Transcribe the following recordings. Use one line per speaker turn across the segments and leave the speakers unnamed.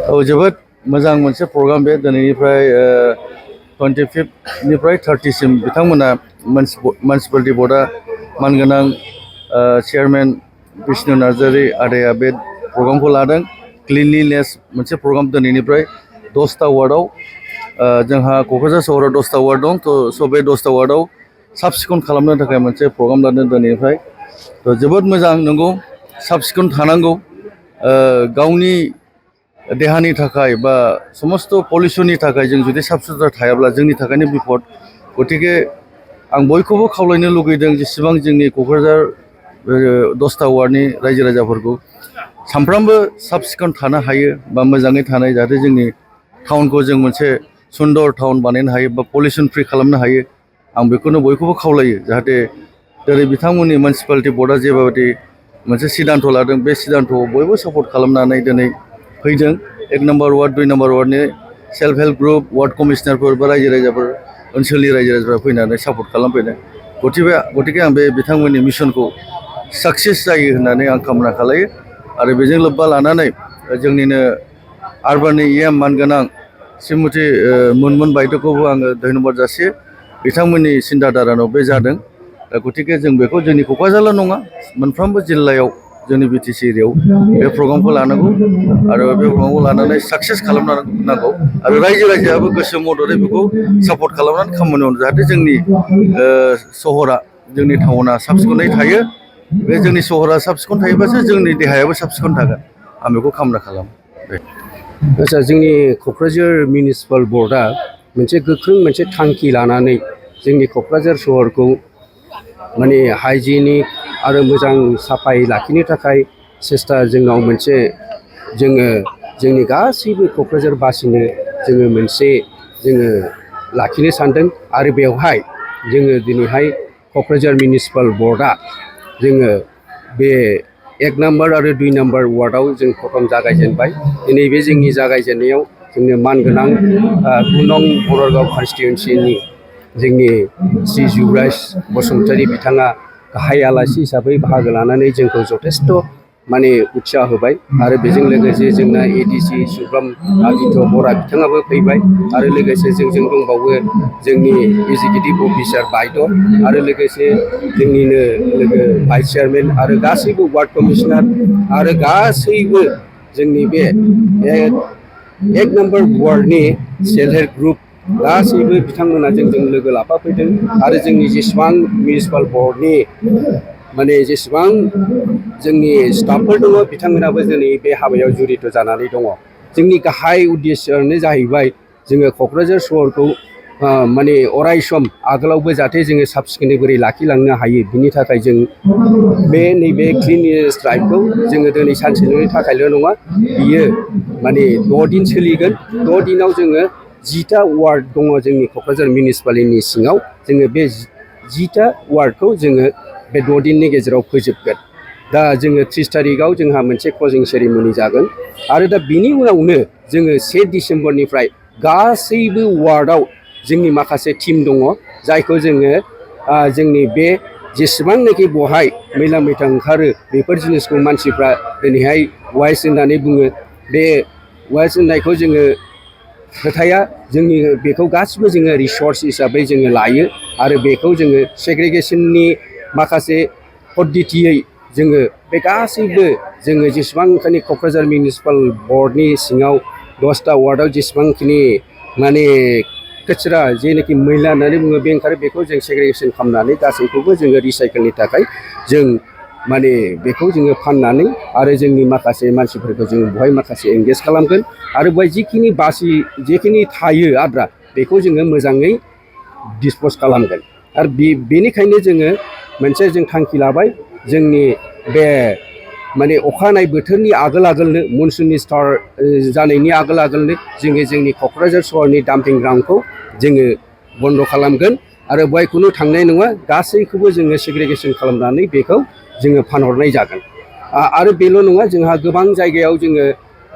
औ जोबोद मोजां मोनसे प्रग्राम बे दिनैनिफ्राय 25निफ्राय 30सिम बिथांमोना मिउनिसिपालिटि बर्डआ मानगोनां चेयारमेन बिष्णु नार्जारी आदाया बे प्रग्रामखौ लादों। क्लिनलिनेस मोनसे प्रग्राम दिनैनिफ्राय 10टा वार्डआव जोंहा क'क्राझार सहराव 10टा वार्ड दं स' बे 10टा वार्डआव साब सिखोन खालामनो थाखाय मोनसे प्रग्राम लादों दिनैनिफ्राय। जोबोद मोजां नंगौ, साब सिखोन थानांगौ गावनि देहानि थाखाय बा समस्त पलिउसननि थाखाय जों जुदि साफ सुथ्रा थायाब्ला जोंनि थाखायनो बिपद। गतिके आं बयखौबो खावलायनो लुगैदों जेसेबां जोंनि क'क्राझार 10टा वार्डनि रायजो राजाफोरखौ सानफ्रामबो साब सिखोन थानो हायो बा मोजाङै थानाय जाहाथे जोंनि टाउनखौ जों मोनसे सुन्दर टाउन बानायनो हायो बा पलिउसन फ्रि खालामनो हायो। आं बेखौनो बयखौबो खावलायो जाहाथे जेरै बिथांमोननि मिउनिसिपालिटि बर्डआ जेबायदि मोनसे सिद्धान्त लादों बे सिद्धान्तखौ बयबो सापर्ट खालामनानै दिनै फैदों। 1 नम्बर वार्ड 2 नम्बर वार्डनि सेल्फ हेल्प ग्रुप वार्ड कमिशनारफोर बा रायजो राजाफोर ओनसोलनि रायजो राजाफोरा फैनानै सापर्ट खालामफैदों। गतिके आं बे बिथांमोननि मिशनखौ साक्सेस जायो होननानै आं कामना खालायो। आरो बेजों लोब्बा लानानै जोंनिनो आर्बाननि मानगोनां श्रीमती मुनमुन बायद'खौबो आङो धन्यबाद जासियो। बिथांमोननि सिन्था धारानाव बे जादों। गतिके जों बेखौ जोंनि क'क्राझारल' नङा मोनफ्रोमबो जिल्लायाव जोंनि बिटिसि एरियायाव बे प्रग्रामखौ लानांगौ आरो बे प्रग्रामखौ लानानै साक्सेस खालामनांगौ आरो रायजो राजायाबो गोसो मददै बेखौ सापर्ट खालामनानै खामानि मावनो जाहाथे जोंनि सहरा जोंनि टाउना साब सिखोनै थायो। बे जोंनि सहरा साब सिखोन थायोबासो जोंनि देहायाबो साब सिखोन थागोन। आं बेखौ कामना खालामो।
आच्चा, जोंनि क'क्राझार मिउनिसिपाल बर्डआ मोनसे गोख्रों मोनसे थांखि लानानै जोंनि क'क्राझार सहरखौ माने हाइजेनिक आरो मोजां साफायै लाखिनो थाखाय सेस्था जोंनाव मोनसे जोङो जोंनि गासैबो क'क्राझारबासिनो जोङो मोनसे जोङो लाखिनो सानदों। आरो बेवहाय जोङो दिनैहाय क'क्राझार मिउनिसिपाल बर्डआ जोङो बे 1 नम्बर आरो 2 नम्बर वार्डआव जों प्रथम जागायजेनबाय। दिनै बे जोंनि जागायजेननायाव जोंनो मानगोनां 2 नं बररगाव कन्स्टिटुवेन्सिनि जोंनि श्री जुबराज बसुमतारी बिथाङा गाहाय आलासि हिसाबै बाहागो लानानै जोंखौ जथेस्थ' माने उत्साह होबाय। आरो बेजों लोगोसे जोंना एडिसि सुब्रम आदित्य बरा बिथाङाबो फैबाय। आरो लोगोसे जोंजों दंबावो जोंनि एगजिकिउटिभ अफिसार बायद' आरो लोगोसे जोंनिनो लोगो भाइस चेयारमेन आरो गासैबो वार्ड कमिशनार आरो गासैबो जोंनि बे 1 नम्बर वार्डनि सेल्फ हेल्प ग्रुप गासैबो बिथांमोना जोंजों लोगो लाफाफैदों। आरो जोंनि जेसेबां मिउनिसिपाल बर्डनि माने जेसेबां जोंनि स्टाफफोर दङ बिथांमोनाबो दिनै बे हाबायाव जुरित जानानै दङ। जोंनि गाहाय उद्देश्यआनो जाहैबाय जोङो क'क्राझार सहरखौ माने अराय सम आगोलावबो जाहाथे जोङो साब सिखोनै बोरै लाखिलांनो हायो बिनि थाखाय जों बे नैबे क्लिनलिनेस ड्राइभखौ जोङो दिनै सानसेनि थाखायल' नङा, बियो माने 6 दिन सोलिगोन। 6 दिनाव जोङो 10टा वार्ड दङ जोंनि क'क्राझार मिउनिसिपालिटिनि सिङाव। जोङो बे 10टा वार्डखौ जोङो बे 6 दिननि गेजेराव फोजोबगोन। दा जोङो 30 तारिखआव जोंहा मोनसे क्लजिं सेरेमनि जागोन। आरो दा बिनि उनावनो जोङो 1 डिसेम्बरनिफ्राय गासैबो वार्डआव जोंनि माखासे टिम दङ जायखौ जोङो जोंनि बे जेसेबांनाखि बहाय मैला मैथा ओंखारो बेफोर जिनिसखौ मानसिफ्रा दिनैहाय वाइस होननानै बुङो। बे वाइस होननायखौ जोङो खोथाया जोंनि बेखौ गासिबो जोङो रिसर्स हिसाबै जोङो लायो। आरो बेखौ जोङो सेग्रिगेसननि माखासे पद्धतियै जोङो बे गासैबो जोङो जेसेबांखिनि क'क्राझार मिउनिसिपाल बर्डनि सिङाव 10टा वार्डआव जेसेबांखिनि माने कचरा जेनाखि मैला होननानै बुङो बे ओंखारो बेखौ जों सेग्रिगेसन खालामनानै गासैखौबो जोङो रिसाइकेलनि थाखाय जों माने बेखौ जोङो फाननानै आरो जोंनि माखासे मानसिफोरखौ जों बेवहाय माखासे एंगेज खालामगोन। आरो बेवहाय जिखिनि जेखिनि थायो आद्रा बेखौ जोङो मोजाङै दिसपस खालामगोन। आरो बेनिखायनो जोङो मोनसे जों थांखि लाबाय जोंनि बे माने अखानाय बोथोरनि आगोलनो मनसुननि स्टार्ट जानायनि आगोलनो जोङो जोंनि क'क्राझार सहरनि डाम्पिं ग्राउन्डखौ जोङो बन्द' खालामगोन। आरो बेवहाय खुनु थांनाय नङा, गासैखौबो जोङो सेग्रिगेसन खालामनानै बेखौ जोङो फानहरनाय जागोन। आरो बेल' नङा, जोंहा गोबां जायगायाव जोङो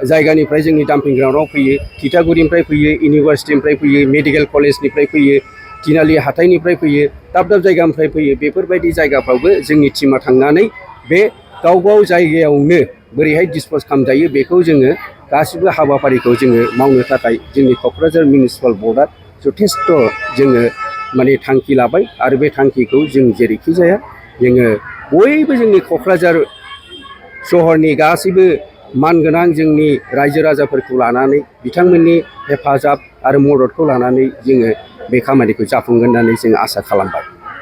जायगानिफ्राय जोंनि डाम्पिं ग्राउन्डआव फैयो। थिथागुरिनिफ्राय फैयो, इउनिभार्सिटिनिफ्राय फैयो, मेडिकेल कलेजनिफ्राय फैयो, तिनालि हाथाइनिफ्राय फैयो, दाब दाब जायगानिफ्राय फैयो। बेफोरबायदि जायगाफ्रावबो जोंनि टिमा थांनानै बे गाव गाव जायगायावनो बोरैहाय दिसपस खालामजायो बेखौ जोङो गासिबो हाबाफारिखौ जोङो मावनो थाखाय जोंनि क'क्राझार मिउनिसिपाल बर्डआ जथेस्थ' जोङो माने थांखि लाबाय आरो बे थांखिखौ जों जेरैखि जाया जोङो बयबो जोंनि क'क्राझार सहरनि गासैबो मानगोनां जोंनि रायजो राजाफोरखौ लानानै बिथांमोननि हेफाजाब आरो मददखौ लानानै जोङो बे खामानिखौ जाफुंगोन होननानै जों आसा खालामबाय।